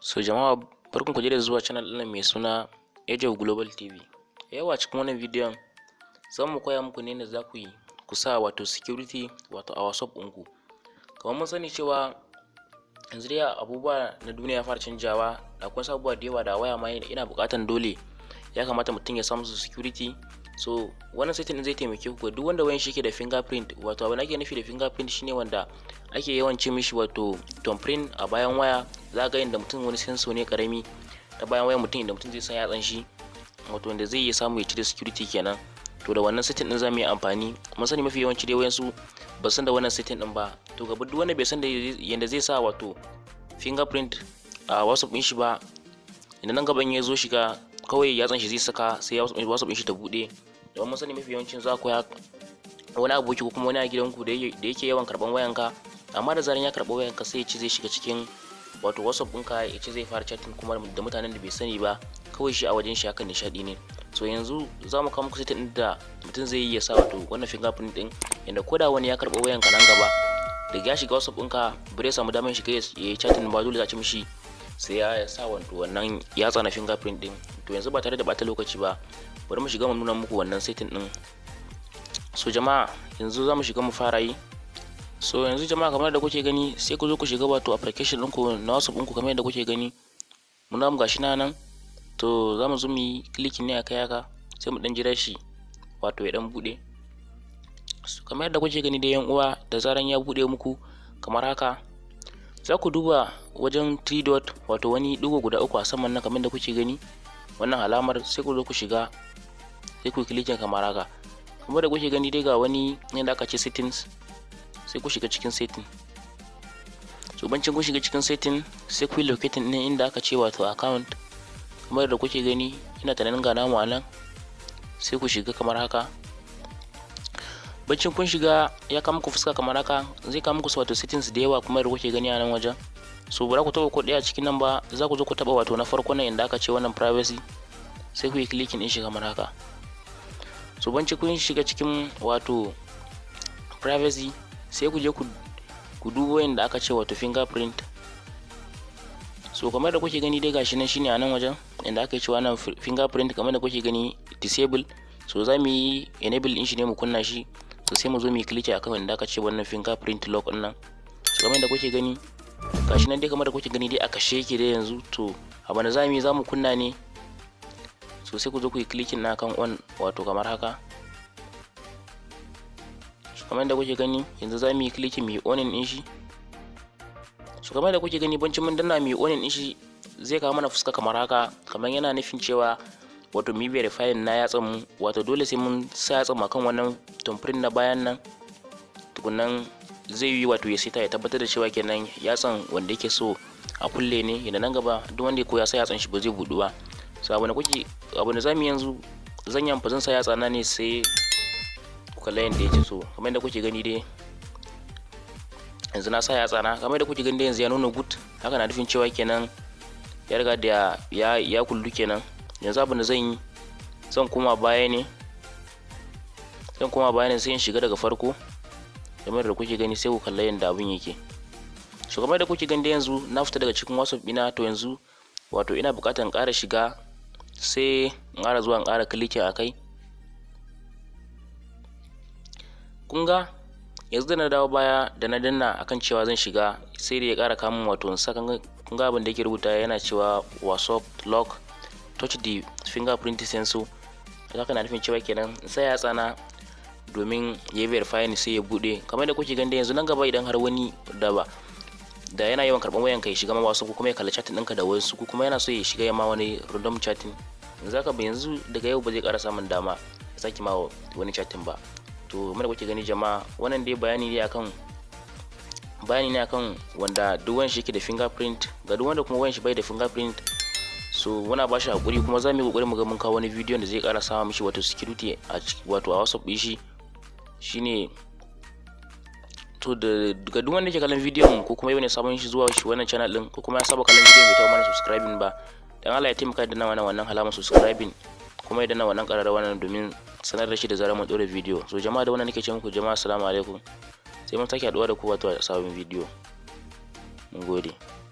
So jama'a, barkanku da zuwa channel ɗin mai suna Age of Global TV. Yau a cikin wannan bidiyon za mu koya muku ne yadda za ku yi ku sa wato security wato a WhatsApp ɗinku. Kamar mun sani cewa yanzu dai abubuwa na duniya ya fara canjawa, da akwai wasu abubuwa da yawa da waya ma yana buƙatan dole ya kamata mutum ya sa musu security. So wannan setting ɗin zai taimake ku, duk wanda wayan shi yake da fingerprint. Wato abin da ake nufi da fingerprint shine wanda ake yawan ce mishi wato thumbprint a bayan waya. Za ga inda mutum wani sensor ne karami ta bayan wayan mutum, inda mutum zai sa yatsan shi, wato wanda zai iya samu ya cire security kenan. To da wannan setting din za mu yi amfani. Mun sani mafi yawanci dai wayansu ba san da wannan setting din ba. To gaba duk wanda bai san da yanda zai sa wato fingerprint a WhatsApp din shi ba, idan nan gaban ya zo shiga, kawai yatsan shi zai saka, sai WhatsApp din shi ta bude. Don mun sani mafi yawancin za ku ya wani aboki ko kuma wani a gidanku da yake yawan karban wayanka, amma da zaran ya karɓi wayanka sai ya ce zai shiga cikin wato WhatsApp ɗinka, ya ce zai fara chatting kuma da mutanen da bai sani ba. Kawai shi a wajen shi hakan nishaɗi ne. So yanzu za mu kawo muku setting ɗin da mutum zai yi ya sa wato wannan fingerprint ɗin, yanda ko da wani ya karɓi wayanka, nan gaba da ya shiga WhatsApp ɗinka ba zai samu damar shiga ya yi chatting ba. Dole za a ce mishi sai ya sa wato wannan yatsa na fingerprint ɗin. To yanzu ba tare da ɓata lokaci ba, bari mu shiga mu nuna muku wannan setting ɗin. So jama'a, yanzu za mu shiga mu fara yi. So yanzu jama'a, kamar da kuke gani, sai ku zo ku shiga wato application ɗinku na WhatsApp ɗinku. Kamar yadda kuke gani, muna mu gashi na nan. To za mu zo mu yi clicking ne akai haka, sai mu ɗan jira shi wato ya ɗan buɗe. So kamar yadda kuke gani dai yan uwa, da zaran ya buɗe muku kamar haka, za ku duba wajen three dot, wato wani ɗigo guda uku a saman nan, kamar yadda kuke gani wannan alamar. Sai ku zo ku shiga, sai ku yi clicking kamar haka. Kamar da kuke gani dai, ga wani yadda aka ce settings, sai ku shiga cikin setting. So bancin kun shiga cikin setting, sai ku yi locating ɗin inda aka ce wato account. Kamar da kuke gani, ina tunanin ga namu a nan, sai ku shiga kamar haka. Bancin kun shiga, ya kawo muku fuska kamar haka, zai kawo muku wato settings da yawa kuma da kuke gani a nan wajen. So ba za ku taɓa ko ɗaya a cikin nan ba, za ku zo ku taɓa wato na farko nan inda aka ce wannan privacy, sai ku yi clicking ɗin shi kamar haka. So bancin kun shiga cikin wato privacy, sai ku je ku dubo inda aka ce wato fingerprint. So kamar da kuke gani dai, gashi nan shine a nan wajen inda aka ce wannan fingerprint. Kamar da kuke gani, disable. So za mu yi enable din shi ne, mu kunna shi. So sai mu zo mu yi click akan inda aka ce wannan fingerprint lock din nan. So kamar da kuke gani, gashi nan dai, kamar da kuke gani dai, a kashe yake dai yanzu. To abu da za mu yi, za mu kunna ne. So sai ku zo ku yi clicking na kan on, wato kamar haka. So kamar da kuke gani, yanzu za mu yi clicking mu yi on din shi. So kamar da kuke gani, bancin mun danna mu yi on din shi, zai kawo mana fuska kamar haka, kamar yana nufin cewa wato mu verify na yatsan mu, wato dole sai mun sa yatsan mu akan wannan thumbprint na bayan nan tukunnan zai yi wato ya seta, ya tabbatar da cewa kenan yatsan wanda yake so a kulle ne, idan nan gaba duk wanda ko ya sa yatsan shi ba zai budu ba. So abu da kuke, abu da zamu yanzu, zan yi zan sa yatsa na ne, sai ku kalla yadda yake. So kamar yadda kuke gani dai, yanzu na sa yatsa na. Kamar yadda kuke gani dai, yanzu ya nuna good. Haka na nufin cewa kenan ya riga da ya kullu kenan. Yanzu abin da zan yi, zan koma baya ne, sai in shiga daga farko kamar da kuke gani, sai ku kalla yadda abin yake. So kamar da kuke gani dai, yanzu na fita daga cikin WhatsApp ɗina. To yanzu wato ina buƙatar in ƙara shiga, sai in ƙara zuwa in ƙara clicking a kai. Kun ga yanzu da na dawo baya, da na danna akan cewa zan shiga, sai da ya ƙara kamun wato in saka. Kun ga abin da yake rubuta, yana cewa "WhatsApp lock, touch the fingerprint sensor". Haka na nufin cewa kenan in sa yatsa na domin ya verify ni, sai ya bude. Kamar da kuke gani yanzu, nan gaba idan har wani da ba da yana yawan karɓan wayanka ya shiga ma wasu, ko kuma ya kalli chatting ɗinka da wasu, ko kuma yana so ya shiga ya ma wani random chatting, yanzu haka ba yanzu daga yau ba zai ƙara samun dama ya sake ma wani chatting ba. To kamar da kuke gani jama'a, wannan dai bayani ne akan wanda duk wani shi yake da fingerprint. Ga duk wanda kuma wayan shi bai da fingerprint, so muna ba shi hakuri, kuma za mu yi kokari mu ga mun kawo wani bidiyon da zai ƙara sama mishi wato security a wato a WhatsApp ɗin shi shine. To da ga duk wanda yake kallon bidiyon, ko kuma yau ne sabon shi zuwa shi wannan channel din, ko kuma ya saba kallon bidiyon bai taɓa mana subscribing ba, dan Allah ya taimaka da wannan alamar subscribing, kuma ya danna wannan ƙararrawa nan domin sanar da shi da zarar mun ɗora bidiyo. So jama'a, da wannan nake ce muku jama'a, assalamu alaikum, sai mun sake haɗuwa da ku wato a sabon bidiyo. Mun gode.